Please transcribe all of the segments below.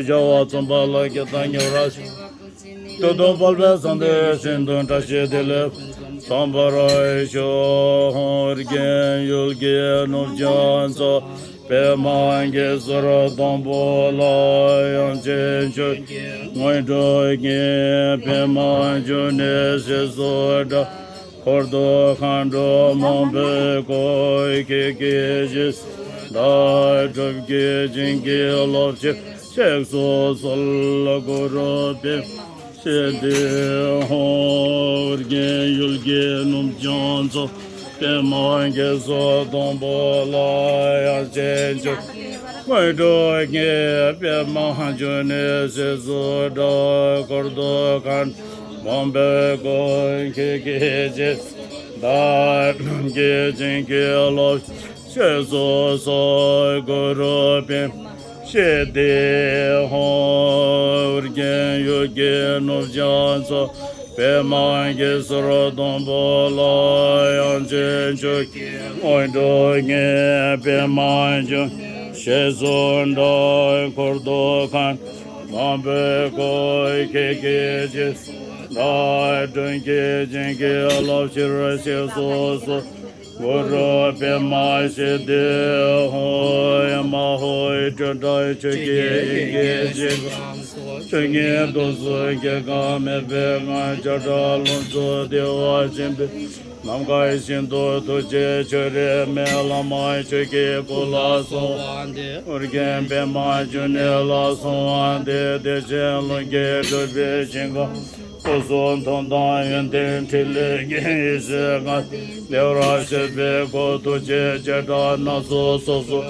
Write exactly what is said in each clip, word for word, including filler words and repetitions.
བྱ་བ་རྩོམ་པ་ལ་སྐྱབས་དང་ཉེ་བར་ཞུ། དུས་དང་བར་པའི་བསམ་དོན་བཞིན་དུ་བཀྲ་ཤིས་བདེ་ལེགས་ཚང་བར་ཤོག་རྒྱན་ཡུལ་གྱི་ནུབ་བྱང་མཚོ་པདྨ་གེ་སར་སྡོང་པོ་ལ། དབྱངས་ཅན་ཆོས་ཀྱི་སྔོན་འགྲོ་གི་པདྨ་འབྱུང་གནས་ཞེས་སུ་གྲགས། འཁོར་དུ་མཁའ་འགྲོ་མང་པོས་བསྐོར། ཁྱེད་ཀྱི་རྗེས་སུ་བདག་སྒྲུབ་ཀྱིས་བྱིན་གྱིས་རློབ་ཕྱིར། གཤེགས་སུ་གསོལ། གུ་རུ་པདྨ་ཞི་བདེའི་ཧཱུྃ། ཨོ་རྒྱན་ཡུལ་གྱི་ནུབ་བྱང་མཚོ་པདྨ་གེ་སར་སྡོང་པོ་ལ། དབྱངས་ཅན་ཆོས་སྔོན་འགྲོ་གི་པདྨ་འབྱུང་གནས་ཞེས་སུ་གྲགས། འཁོར་དུ་མཁའ་འགྲོ་མང་པོས་བསྐོར། ཁྱེད་ཀྱི་རྗེས་སུ་བདག་སྒྲུབ་ཀྱིས་བྱིན་གྱིས་རློབ། གཤེགས་སུ་གསོལ། གུ་རུ་པདྨ་ཞི་བདེའི་ཧཱུྃ། ཨོ་རྒྱན་ཡུལ་གྱི་ནུབ་བྱང་མཚོ་པདྨ་གེ་སར་སྡོང་པོ་ལ། དབྱངས་ཅན་ཆོས་ཀྱི་སྔོན་འགྲོ་གི་པདྨ་འབྱུང་ཞེས་སུ་གྲགས། འཁོར་དུ་མཁའ་འགྲོ་མང་པོས་བསྐོར། ཁྱེད་ཀྱི་རྗེས་སུ་བདག་སྒྲུབ་ཀྱིས་བྱིན་གྱིས་རློབ་ཕྱིར། གཤེགས་སུ་གསོལ། གུ་རུ་པདྨ་ཞི་བདེའི་ཧཱུྃ། ཨེ་མ་ཧོ། སྤྲོས་བྲལ་ཆོས་ཀྱི་དབྱིངས་ཀྱི་ཞིང་ཁམས་སུ། ཆོས་ཉིད་རྟོགས་སུ་སྐྱེ་ཁམས་མེད་པའི་ངང་། བྱ་བྲལ་ལོངས་སུ་བདེ་བ་ཆེན་པོའི་ནམ་མཁའི་ཞིང་དུ། ཐུགས་རྗེ་ཆེ་རིང་མེད་བླ་མ་ཆོས་ཀྱི་སྐུ་ལ་གསོལ་བ་འདེབས། ཨོ་རྒྱན་པདྨ་འབྱུང་གནས་ལ་གསོལ་བ་འདེབས། བདེ་ཆེན་ཀློང་གིས་སྒྲུབ་པའི་ཞིང་ཁམས་སུ། སྐུ་གསུང་ཐུགས་དང་ཡོན་ཏན་ཕྲིན་ལས་ཀྱིས། ཡེ་ཤེས་ལྔ་བདེ་བར་གཤེགས་པའི་སྐུ། ཐུགས་རྗེ་བྱེ་བྲག་སྣ་ཚོགས་སོ་སོར།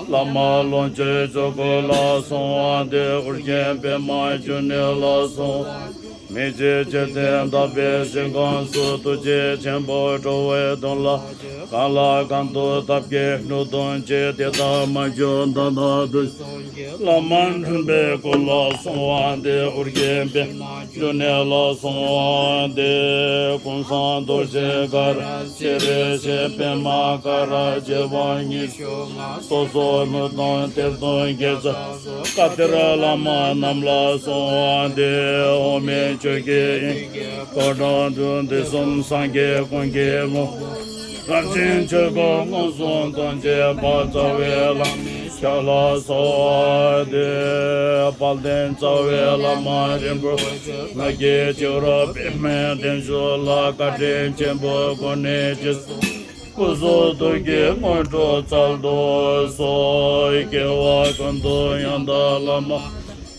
བླ་མ་ལོངས་སྤྱོད་ཆོས་སྐུ་ལ་གསོལ་བ་འདེབས། ཨོ་རྒྱན་པདྨ་འབྱུང་གནས་ལ་གསོལ་བ། མི་མཇེད་ཇི་སྟེང་དག་པའི་ཞིང་ཁམས་སུ། ཐུགས་རྗེ་ཆེན་པོས་འགྲོ་བའི་དོན་ལ། གང་ལ་གང་འདུལ་ཐབས་མཁས་གནོད་སྡུད་བྱེད། དེ་དག་མ་བྱུང་ད་ལྟ་དུས་བླ་མ་འགྲུབ་པའི་སྐུ་ལ་གསོལ་བ་འདེབས། ཨོ་རྒྱན་པདྨ་འབྱུང་གནས་ལ་གསོལ་བ་འདེབས། ཀུན་བཟང་རྡོ་རྗེ་གར་སྤྱན་རས་གཟིགས། པདྨ་ཀ་ར་རྒྱལ་བ་ཉི་ཤུ་རྩ་ལྔ། སོ་སོར་མི་མཐུན་གཏེར་སྟོན་དགེ་རྩ་སོགས། བཀའ་གཏེར་བླ་མ་རྣམས་ལ་གསོལ་བ་འདེབས། འོག་མིན་ཆོས་ཀྱི་དབྱིངས་ཀྱི་ཕོ་བྲང་དུ། དུས་གསུམ་སངས་རྒྱས་ཀུན་གྱི་ངོ་བོ། རབ་འབྱམས་ཆོས་སྐུ་མངོན་སུམ་སྟོན། འཆད་པ་རྩ་བའི་བླ་མའི་ཞབས་ལ་གསོལ་བ་འདེབས། དཔལ་ལྡན་རྩ་བའི་བླ་མ་རིན་པོ་ཆེ། ང་རྒྱལ་བྱེ་བ་རོ་པདྨའི་གདན་བཞུགས་ལ། བཀའ་དྲིན་ཆེན་པོ་ཀུན་ནས་རྗེས་སུ། སྐུ་གསུང་ཐུགས་ཀྱི་སྔོན་འགྲོ་སྩལ་དུ་གསོལ། སྐྱེ་བ་ཀུན་ཏུ་ཡང་དག་བླ་མ་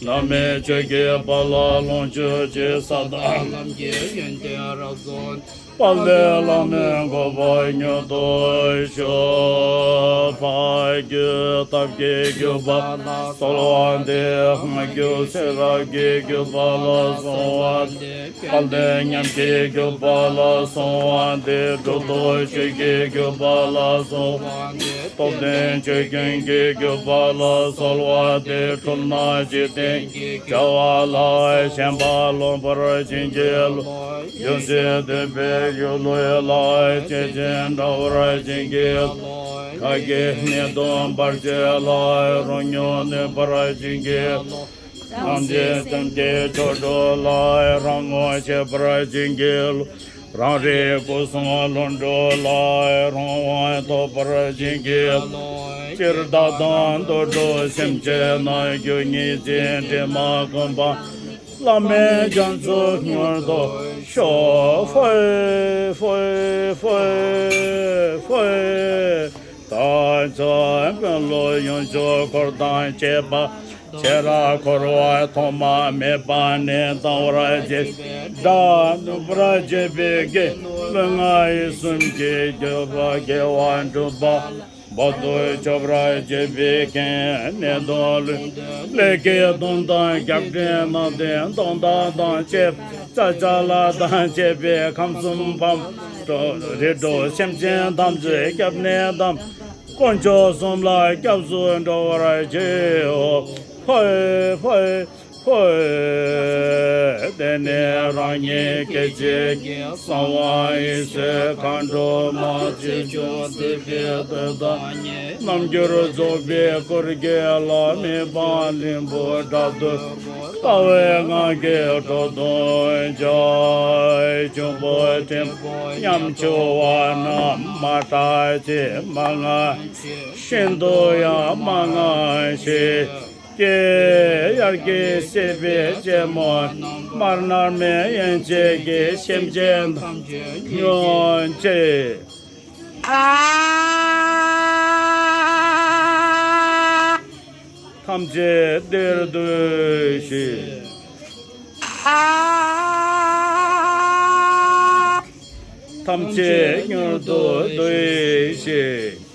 རྣམས་མེད། ཆོས་ཀྱི་དཔལ་ལ་ལོངས་སྤྱོད་ཅིང་། ས་དང་ལམ་གྱི་ཡོན་ཏན་རབ་རྫོགས། དཔལ་ལྡན་བླ་མའི་གོ་འཕང་མྱུར་དུ་ཤོག་ཕ་རྒྱུད་ཐབས་ཀྱི་བརྒྱུད་པ་ལ་གསོལ་བ་འདེབས། སྔ་འགྱུར་ཚེ་རབས་ཀྱི་བརྒྱུད་པ་ལ་གསོལ་བ་འདེབས། དཔལ་ལྡན་ཉམས་ཀྱི་བརྒྱུད་པ་ལ་གསོལ་བ་འདེབས། གྲུབ་ཐོབ་ཆོས་ཀྱི་བརྒྱུད་པ་ལ་གསོལ་བ་འདེབས། སྟོབས་ལྡན་ཆོས་ཀུན་གྱི་བརྒྱུད་པ་ལ་གསོལ་བ་འདེབས། འཁྲུལ་སྣང་འཇིག་རྟེན་གྱི་བྱ་བ་ལ། ཞེན་པ་ལོག་པར་བྱིན་གྱིས་རློབས། རྒྱུ་འབྲས་སྟོན་པའི་ཡུལ་ལུས་ལ། སྐྱེ་ཅིང་འགྲོ་བར་བྱིན་གྱིས་རློབས། གང་གི་ནད་གདོན་བར་ཆད་ལ། རང་ཉིད་གནོད་པར་བྱིན་གྱིས་རློབས། ཐམས་ཅད་སེམས་ཀྱི་ཆོ་འཕྲུལ་ལ། རང་ངོ་ཤེས་པར་བྱིན་གྱིས་རློབས། རང་རིག་སྐུ་གསུང་ལྷུན་གྲུབ་ལ། རང་དབང་ཐོབ་པར་བྱིན་གྱིས་རློབས། སྤྱིར་བདག་དང་དུད་འགྲོ་སེམས་ཅན་རྣམས། རྒྱུ་ཉིད་ཀྱི་དྲི་མ་ཀུན་སྤངས། བླ་མེད་རྒྱ་མཚོར་མྱུར་དུ་ཤོག་ཧོ་ཧོ་ཧོ་ཧོ། བདག་ཅག་དཔོན་སློབ་ཡུམ་ཆོས་འཁོར་དང་བཅས་པ། ཆེ་རབ་འཁོར་བ་ཐོག་མ་མེད་པ་ནས་སྡང་བར་བྱེད་པའི་དགྲ། གནོད་པར་བྱེད་པའི་བགེགས། ལུས་ངག་ཡིད་གསུམ་གྱི་རྒྱུད་པ། དགེ་བ་སྒྲུབ་པ། བར་དུ་གཅོད་པར་བྱེད་པའི་རྐྱེན། ནད་གདོན་ལུས་ལས་ཀྱི་གདོན་དང་། རྒྱབ་འདྲེན་ནང་རྟེན་གདོན་བདག་དང་བཅས། ཙཀྲ་ལ་དང་བཅས་པའི་ཁམས་གསུམ་ཕམ། རིགས་དྲུག་སེམས་ཅན་ཐམས་ཅད་སྐྱབས་གནས་དང་། དཀོན་མཆོག་གསུམ་ལ་སྐྱབས་སུ་འགྲོ་བར་བྱའོ། ཧོ་ཧོ་ཧོ། དེ་ནས་རང་ཉིད་སྐད་ཅིག་གིས་གསང་བ་ཡེ་ཤེས་མཁའ་འགྲོ་མ་ཆེ་ཆུང་སྲིད་པའི་དོན་དང་ཉིད་རྣམ་འགྱུར་རྫོགས་པའི་སྐུར་གྱེར་ལ། མི་ཕམ་གླིང་བུ་དགྲ་བདུད་ལྟ་བའི་ངང་གིས་འགྲོ་དོན་བྱ། འབྱུང་པོ་ཐིམ་ཉམ་ཆུང་བ་རྣམས་མ་སྐྲག་ཅིག་མ་དངངས་ཤིག་ཤིན་ཏུ་ཡང་མ་དངངས་ཤིག་སྐྱེ། དབྱར་གྱི་སྲིད་པའི་རྩེ་མོ་དམར་ནར་མའི་གཡས་འཛེགས་ཀྱིས་སེམས་ཅན་ཐམས་ཅད་ཉོན་ཅིག་ཐམས་ཅད་བདེར་འདུས་ཤིག་ཐམས་ཅད་མྱུར་དུ་འདུས་ཤིག་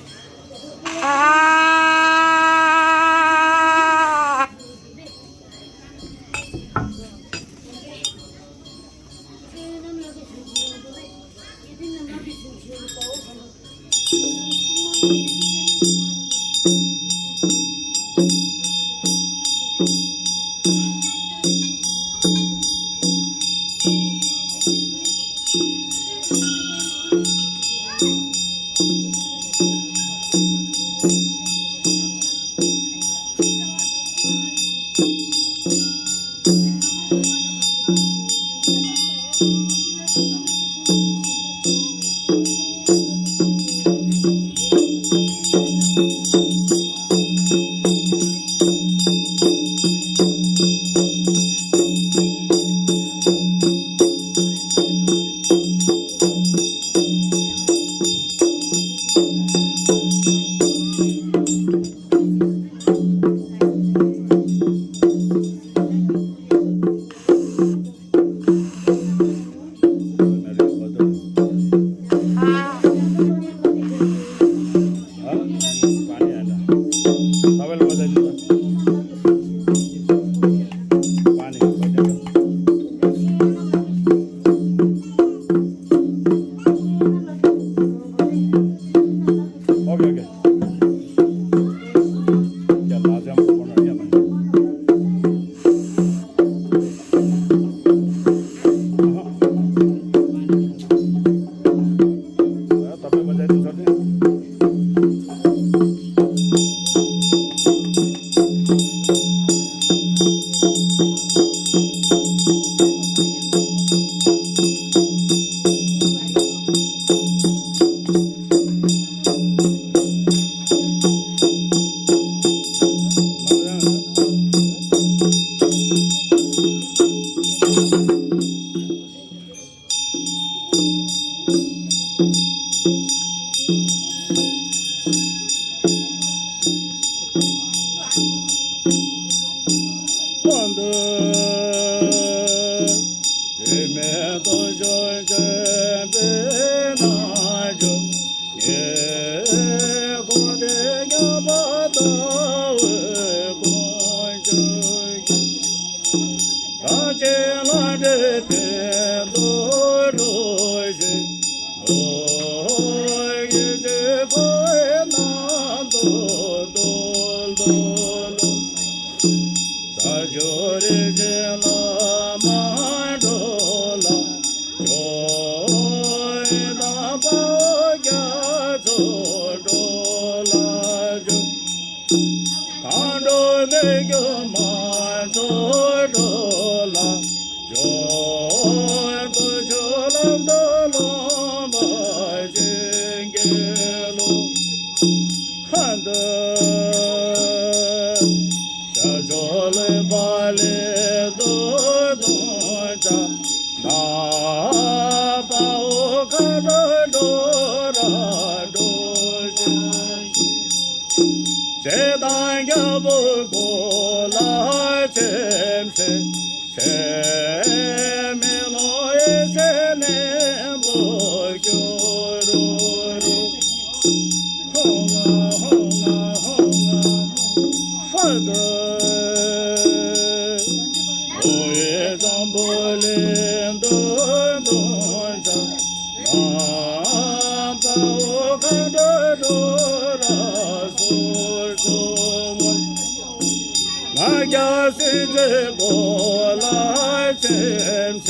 སེམས་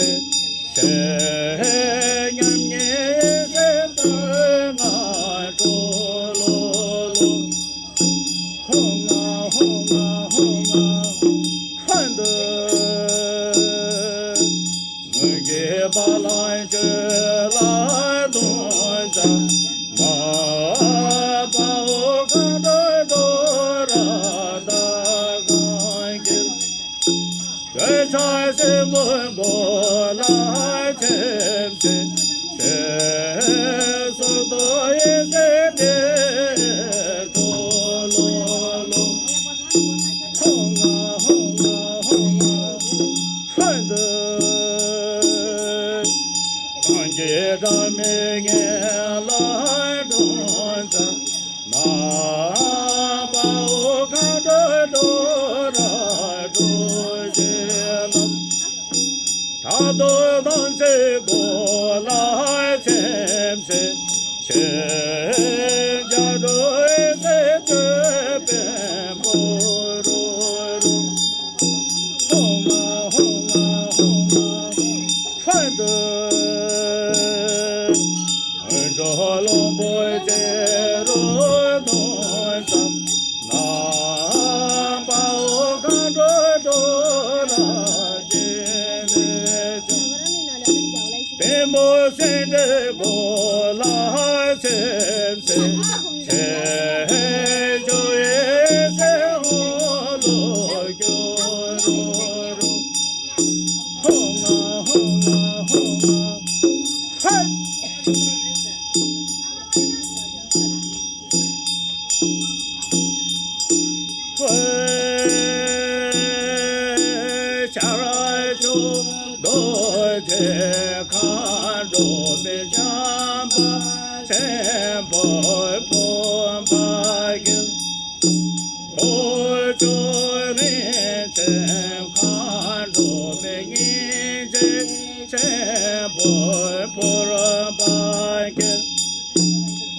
ཅན་ཉམ་ཉེས་སེམས་དོན་ང་འགྲོ་ལོ་ལོ། ཧོ་ང་ཧོ་ང་ཧོ་ང་ཧ་འདོད། ངུ་གེ་བ་ལང་ཅོ་ལ་དོན་ཅ་ན་པའོ་གང་འགྲོ་འགྲོ་ར་ད་གང་གི། ཆོས་ཆ་སེ་མོན་པོ་ལ་ཆེམ་ཆེ་ཆེ་སོ་དོ་ཡེ་སེ་དེ་དོ་ལོ་ལོ། ཧོ་ང་ཧོ་ང་ཧོ་ང་ཧ་འདོད། གང་གི་སྒྲ་མི་སྙན་ལ་འགྲོ་འདྲ། ན་པའོ་གང་འགྲོ་འགྲོ་ར་འགྲོ་ཞེས་ལ། ད་དོ་དང་ཚེ་གོ་ལ་སེམས་སེ་ཆེ་ཇ་འགྲོ་ཨེ་སེ་ཏེ་པེ་པོ་རོ་རོ། ཧོ་ང་ཧོ་ང་ཧོ་ང་ཧ་འདོད། འཇོ་ལོང་པོའི་རྩེ་རུ་དོན་ཙམ་ན་པའོ་གང་འགྲོ་འགྲོ་ལ་ཅི་ནས་ཅི། པདྨོ་སེ་འབྲས་བུ་ལ་སེམས་སེ་ཆེ་ཇོ་ཡེ་སེ་ཧོ་ལོ་ཀྱོ་རོ་རོ། ཧོ་ང་ཧོ་ང་ཧོ་ང་ཧ། ཧོ་ཤ་ར་ཅོ་རྡོ་རྗེ་མཁའ་འགྲོ་མའི་བྱམས་པ་ཆེན་པོ་ཕུང་པོ་གི། ལྷོ་ཕྱོགས་རིན་ཆེན་མཁའ་འགྲོ་མའི་སྙིང་རྗེ་ཆེན་པོ་ཕུར་པ་སྐྱེས།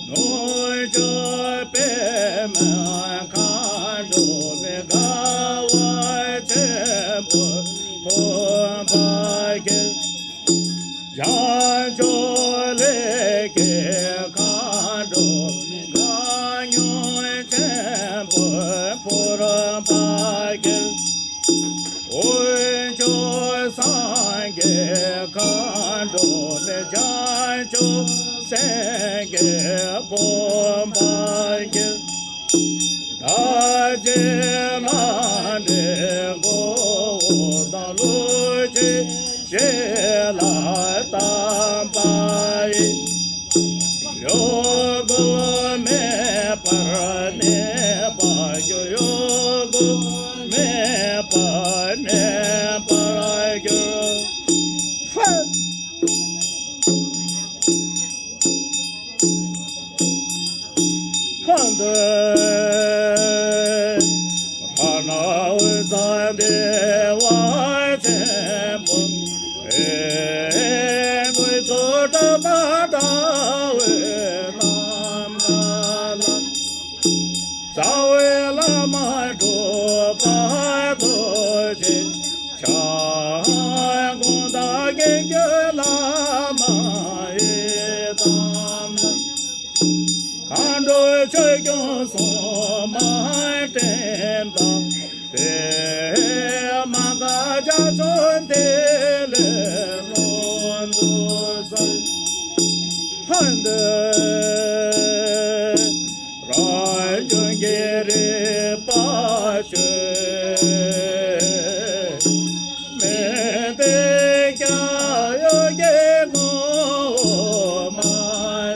ནུབ་ཕྱོགས་པདྨ་མཁའ་འགྲོ་མའི་དགའ་བ་ཆེན་པོ་ཕུར་པ་སྐྱེས། བྱང་ཕྱོགས་ལས་ཀྱི་མཁའ་འགྲོ་མའི་དགའ་སྟོན་ཆེན་པོ་ཕུར་པ་སྐྱེས། དབུས་ཕྱོགས་སངས་རྒྱས་མཁའ་འགྲོ་མའི་བྱང་ཆུབ་སེང་གེ་ཕུར་པ་སྐྱེས། བདག་བསྐྱེད་ལྷ་འདྲེ་འཁོར་དང་ཀླུ་བྱེད་ཞི་ལ་དམ་པ་ཡི། གཡོ་འགུལ་མེད་པར་གནས་པར་གྱུར། གཡོ་འགུལ་མེད་པར་གནས་པར་གྱུར། ཧན་ཏེ། ཨ་ན་འོད་ཟེར་བདེ་བ་ཆེན་པོ། ཨེ་འོད་ཚོགས་གྲགས་པ་འདྲ་བའི་རྣམ་ཐར་ལ། རྩ་བའི་བླ་མ་གྲུབ་པ་རྡོ་རྗེ་འཆང་། དགོངས་དག་དགེ་འདུན་བླ་མ་ཡི་དམ་ལ། མཁའ་འགྲོ་ཆོས་སྐྱོང་སྲུང་མ་བསྟེན་དང་། པདྨ་མཁའ་འཇམ་མཚོ་ལྡན་ལས་ལྷུན་གྲུབ་གསལ། ཧན་ཏེ། རང་བྱུང་གི་རིག་པ་ཆོས། མི་མཐུན་ཀྱང་གཡོ་སྒྱུ་ངོ་བོ་མ་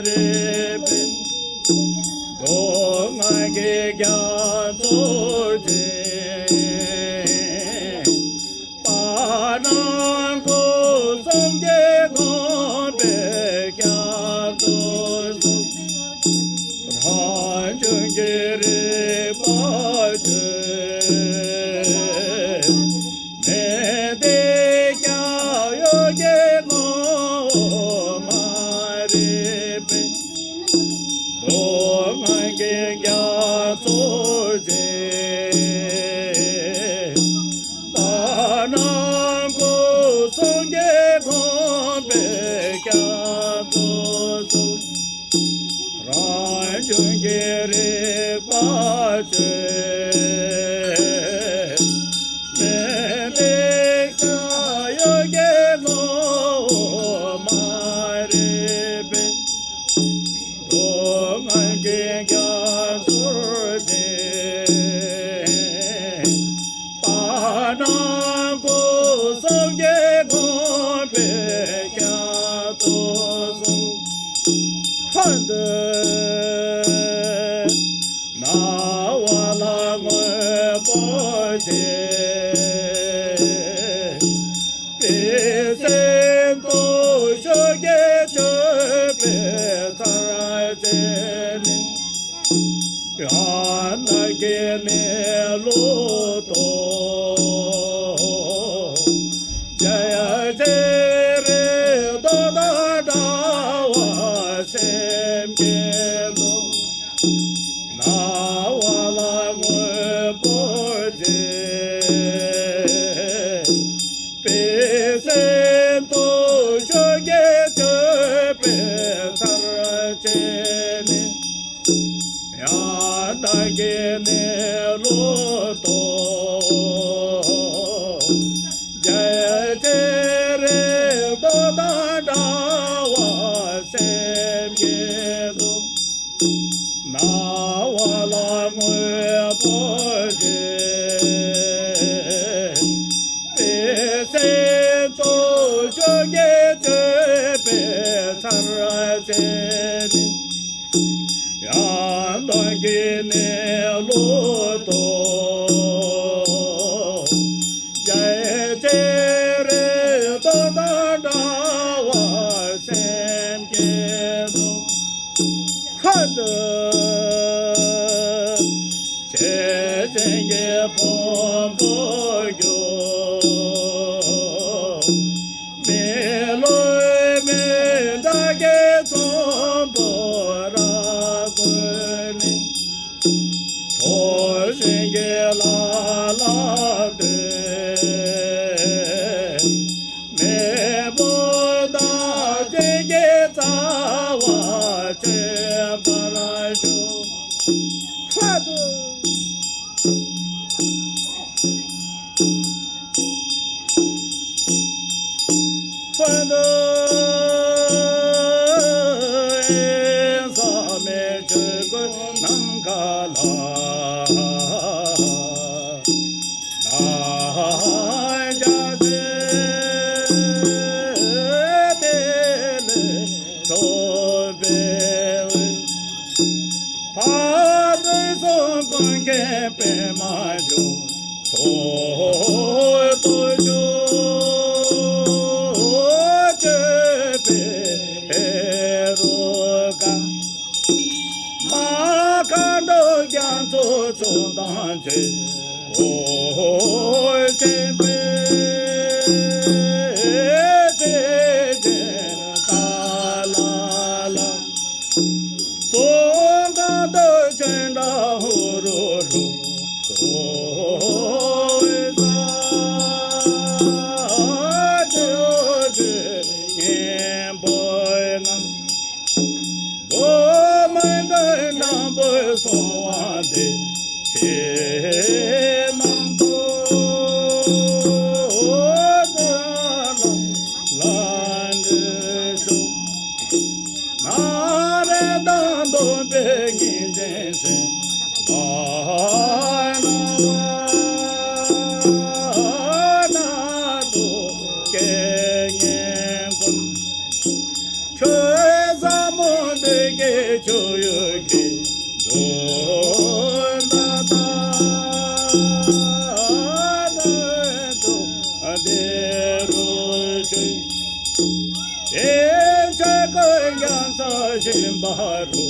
རིག་པའི། མདོ་སྔགས་ཀྱི་རྒྱ་མཚོ་ཆེ། བར་སྣང་ཁོག་གསུམ་གྱི་ངང་པའི་རྒྱ་མཚོ་གསུམ། རང་བྱུང་གི་རིག་པ་ཆོས། མི་མཐུན་ཀྱང་གཡོ་སྒྱུ་ངོ་བོ་མ་རིག་པའི། མདོ་སྔགས་ཀྱི་རྒྱ་མཚོ་ཆེ། བར་སྣང་ ནང་ཁོ་སངས་རྒྱས་དགོངས་པའི་རྒྱ་མཚོ་སོང་། ཧ་འདི། སྣང་བ་ལ་དངོས་པོ་ཆེ། པའི་སེམས་རྟོག་ཆོས་ཀྱི་སྤྱོད་པའི་ཚར་བཅད་ནས། ཡང་དག་གི་གནས་ལུགས་རྟོགས། རྒྱ་ཡ་ཅེ་རེ་རྡོ་དང་འདྲ་བ་སེམས་བསྐྱེད་དོ། སྣང་བ་ལ་དངོས་པོ་ཆེ། པའི་སེམས་རྟོག་ཆོས་ཀྱི་སྤྱོད་པའི་ཚར་བཅད་ནས། ཡང་དག་གི་གནས་ལུགས་རྟོགས། རྒྱ་ཡ་ཅེ་རེ་རྡོ་དང་འདྲ་བ་སེམས་བསྐྱེད་དོ། སྣང་བ་ལ་དངོས་པོ་ཆེ། པའི་སེམས་རྟོག་ཆོས་ཀྱི་སྤྱོད་པའི་ཚར་བཅད་ནས། ཡང་དག་གི་གནས་ལུགས་རྟོགས། རྒྱ་ཡ་ཅེ་རེ་རྡོ་དང་འདྲ་བ་སེམས་བསྐྱེད་དོ། ཧ་འདི། ཆེ་ཆེན་གྱི་ཕུང་པོ་རྒྱུ། མེ་ལོང་མེ་འདྲ་གི་ཚོམ་བུ་ར་གོས་ནས། ཚོར་ཤིང་གི་ལ་ལ་ལྟོས། མེ་བོ་དང་ཅན་གྱི་རྩ་བ་གཅོད་པར་ཤོག་ཧ་འདི། ཧ་འདི། ཟག་མེད་ཆོས་སྐུ་ནམ་མཁའ་ལ། མ་མཁའ་འགྲོ་རྒྱ་མཚོ་མཚོ་དང་མཚོའི་འོད་ཆེན་པོས་དེ་ཅན་ཏཱ་ལ་ལ། སོ་གང་དུ་ཅན་དྲ་ཧུ་རུ་རུ། སོ་ས་ཏེ་ཨོ་ཏེ་ཉན་པོ་ང། བོ་མ་ནི་ནམ་བུ་སོང་བ་འདི་ཆེ་མང་པོ་ལ་ལ་འདི་ཤོག་ན་རེ་དང་སྟོན་པའི་ཉིན་མཚན་བཞིན་པ་ན་ན་དུ་སྐད་སྙན་ཀུན། ཆོས་ཟབ་མོ་འདི་སྐད་ཆོས་ཡོད་ཀྱི་འདུན་པ་དང་། དེ་རུ་ཆོས་དེ་ཆོས་ཀུན་ཀྱང་ས་བཞིན་པ་རུ།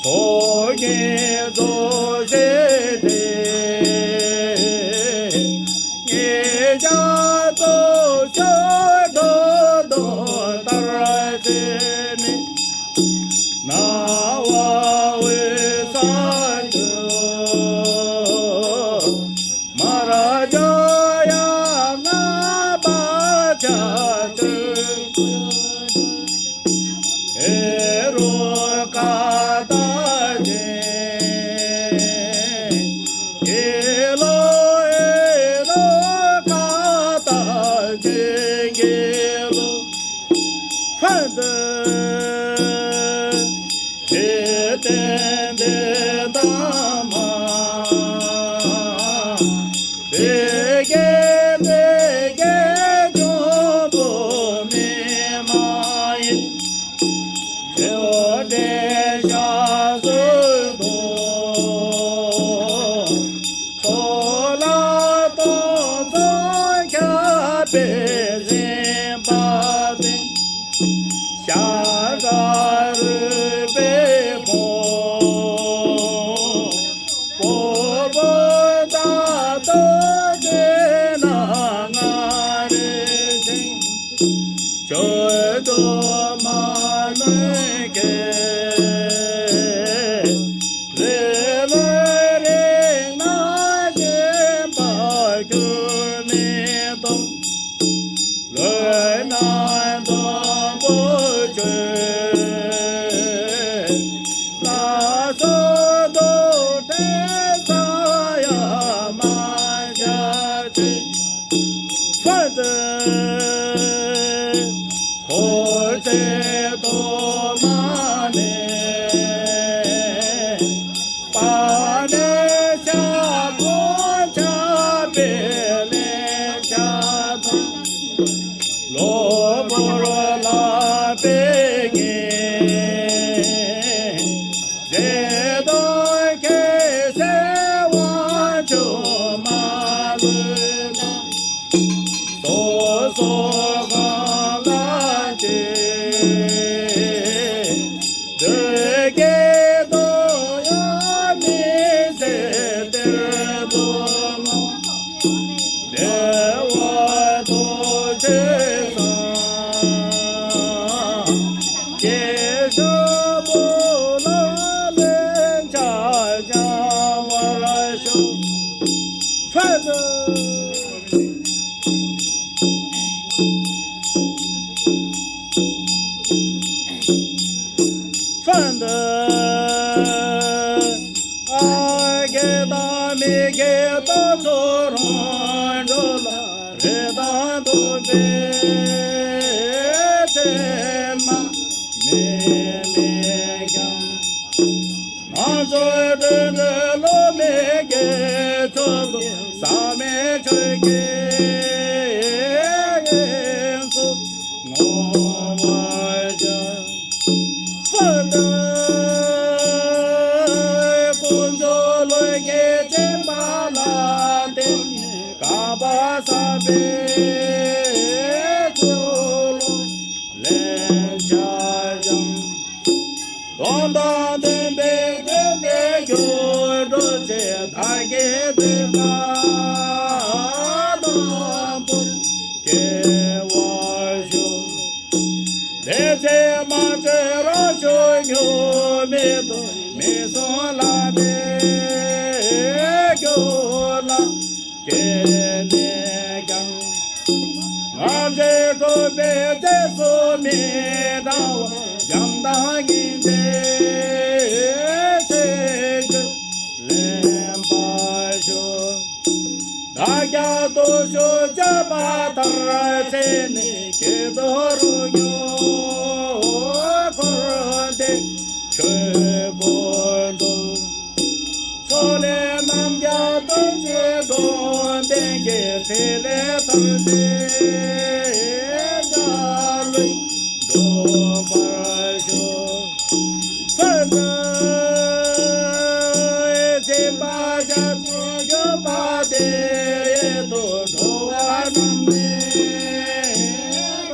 ཨོ་རྒྱན་རྫོགས་བྱེད་དེ། ངེད་ཅག་རྫོགས་བྱེད་དོ་དོ་ལྟར་བྱས་ནས། སྣང་བ་འོད་གསལ་གྱུར། མར་ལྕགས་ཡང་ལྔ་པ་ཆ་ཆུ། ཧེ་རུ་ཀ་དག་ཅན། ཧེ་ལོ་ཧེ་རུ་ཀ་དག་ཅན་གྱི་ལོ། ཧན་ཏེ། དེ་སྟེང་དེ་དག་མ། དེ་སྐད་དེ་སྐད་འབྱུང་པོ་མི་མ་ཡིན། དེ་འོ་དེ་ཞག་སུ་དོ། ཚོགས་ལ་སྟོང་ཚོགས་ཁྱབ་པའི་སེམས་དཔའ་སྟེ། ཤར་དགའ་རོལ་པའི་ཕུང་པོ། བོད་དང་སྟོད་ཀྱི་ནང་ང་རེ་ཞིང་། ཆོས་སྡོམ་མ་ནོན་མཁན། རེ་ལོ་རིང་ན་སྦྱིན་པ་ཁྱོན་མི་གཏོང་། ལོ་ན་འཛམ་བུ་ཆོས། ལ་སོགས་དུ་དེ་ཚ་ཡ་མ་བྱ་ཆེ། ཕ་ཏི། འཁོར་ཚེ་ཐོག་མ་མེད། པ་ནས་ཤ་ཁོ་ཆ་པའི་ལན་ཆ་དང་། གློ་བུར་ལག་པའི་ངན། རྫས་དང་ཁྱད་བསད་དབང་ཕྱུག་མ་ལུས་ན། སོ་སོ་གང་ལ་སྟེ། འདོད་དགེ་དང་ཡང་མི་ཟད་གཏེར་སྟོན་མོ། བདེ་བ་ཐོབ་ཅེས་སངས་རྒྱས་ཤོག་བུ་ལ་ལན་ཆགས་བྱང་བར་ཤོག་ཕ་ཏི། ཕ་ཏི། ཨ་དགེ་དང་མི་དགེ་དོན་ཚོགས་རང་གྲོལ་ལ། རེ་དང་དོགས་པའི་མཚན་མ་མེད་མེད་ཀྱང་། ནང་ཆོས་འདྲེན་འདྲེན་བློ་མེད་ཀྱི་ཆོས་ལུགས་ཟག་མེད་ཆོས་ཀྱི་དབྱིངས་སུ་བསྔོ་བར་བྱ། ཕ་ཏི། དཀོན་མཆོག་བློ་སྐྱེས་སྦྱིན་པ་ལ་བརྟེན། བསྐལ་པ་བསགས་པའི་ཚོགས་ལུ་ལན་ཆགས་བྱང་། དོན་དང་ལྡན་པའི་དགེ་འདུན་གྱི་འགྲོ་ཆེན་བདག་གིས་བསྟན་པ་དང་པོ་སྐྱེ་བར་ཤོག་དེ་ཚེ་མ་བཅོས་རང་ཕྱོགས་འགྱུར་མེད་དུ་མི་གསུང་བླ་མའི་རྒྱུད་ལ་སྐྱེས་ནས་ཀྱང་། སྔར་བཞིན་གྲུབ་པའི་རྗེས་སུ་མི་འབྲང་བར་བྱམས་དང་སྙིང་རྗེའི་ཆོས་ཀྱི་ལེན་པར་ཞུ། བདག་ཀྱང་སྟོབས་ཤུགས་བཅས་པ་མཐར་ཕྱིན་ནས་སྐྱིད་སྡུག་རོ་སྙོམས་འཁོར་འདས་ཆོས་སྒོ་འགྲོ། ཕྱོགས་ལས་རྣམ་རྒྱལ་སྟོབས་ཆེན་འགྲོ་ལྡན་གྱི་ཐིག་ལེ་ཐམས་ཅད་འཇའ་ལུས་འགྲུབ་པར་ཤོག་ཕ་ཏི། སྦྱིན་པ་བྱ་སྤྱོད་གྱུར་པ་དེ་ཡི་དུ་འགྲོ་བ་རྣམས་ནི་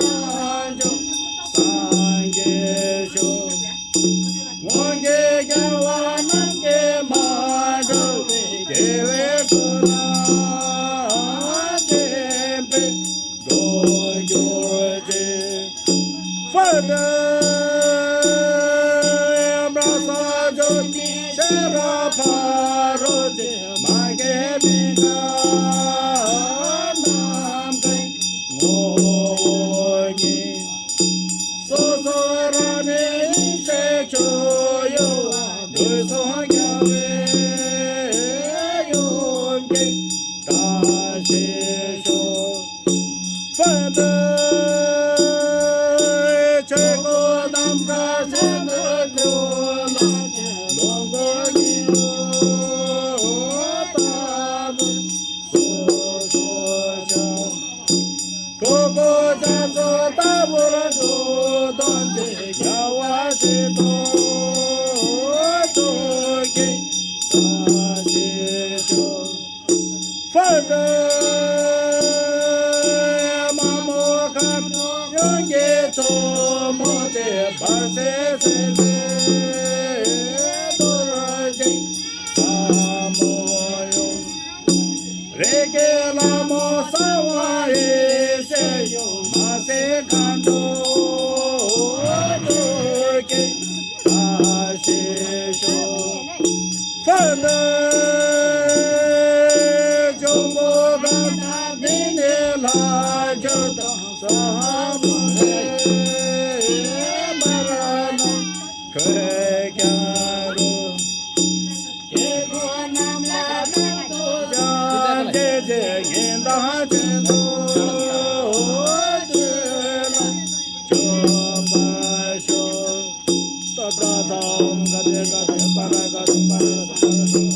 རང་བྱུང་སངས་རྒྱས་ཤོག་སྔོན་གྱི་རྒྱལ་བ་ སོ་སོ་རང་ནས་ཡིན་ཚེ་ཆོས་ཡོད་པ་འདོད་སོང་རྒྱལ་བའི་ཡོན་ཏན་བཀྲ་ཤིས་ཤོག་ཕན་བདེ་ཆོས་སྐུ་རྣམ་དཀར་སེམས་ནི་ཀུན་ལ་ལོངས་སྐུ་ཉིད་ལྟ་བུ། སོ་སོ་ཆ། གྲོགས་པོ་རྒྱ་མཚོ་ལྟ་བུར་འགྲོ་དོན་དེ་རྒྱལ་བ་སྲིད་དོ་ཐུགས་ཀྱི་བཀྲ་ཤིས་ཤོག་ཕར་འདི་མ་མོ་ཁམས་ཡོན་གྱི་གཙོ་མོ་དེ་བར་ཆད་སེལ་བའི་རྡོ་རྗེ་ལྷ་མོ་ཡོང་། རིགས་ཀྱི་ལྷ་མོ་གསང་བ་ཡེ་ཤེས་ཡུམ་མ་སྲིན་མཁའ་འགྲོ་ཐུགས་ཀྱི་བཀྲ་ཤིས་ཤོག་ཕར་འདི་འབྱུང་པོ་གང་དག་འདི་ནི་ལྷ་ཆོས་དང་ས་མུ་ནེ་མ་ར་ནང་ཁོད་ཀྱང་རུ། སྐྱེ་དགུ་རྣམས་ལ་རབ་ཏུ་སྦྱངས། ཇི་ལྟར་ཉིན་དང་ཚེ་འདུ་བྱེད་ལ་སྤྱོད་པར་ཤོག་ཏ་ཏ་ཏ། ཨོཾ་ག་དེ་ག་དེ་པ་ར་ག་དེ་པ་ར་ག་དེ་པ་ར་ག་དེ།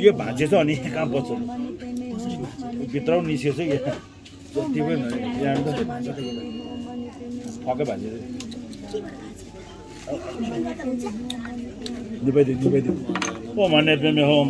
ཡོད་པ་རྗེས་ཚོགས་ནི་གང་པོ་ཚོ། གི་ཏྲའུ་ནི་ཤེས་སོ་ཡ། ཏི་བི་ནང་ཡང་འདུག་ཕ་གི་བ་ཇེ། ནི་པའི་དེ་ནི་པའི་དེ། ཨོ་མ་ནེ་པེ་མེ་ཧོ་མ།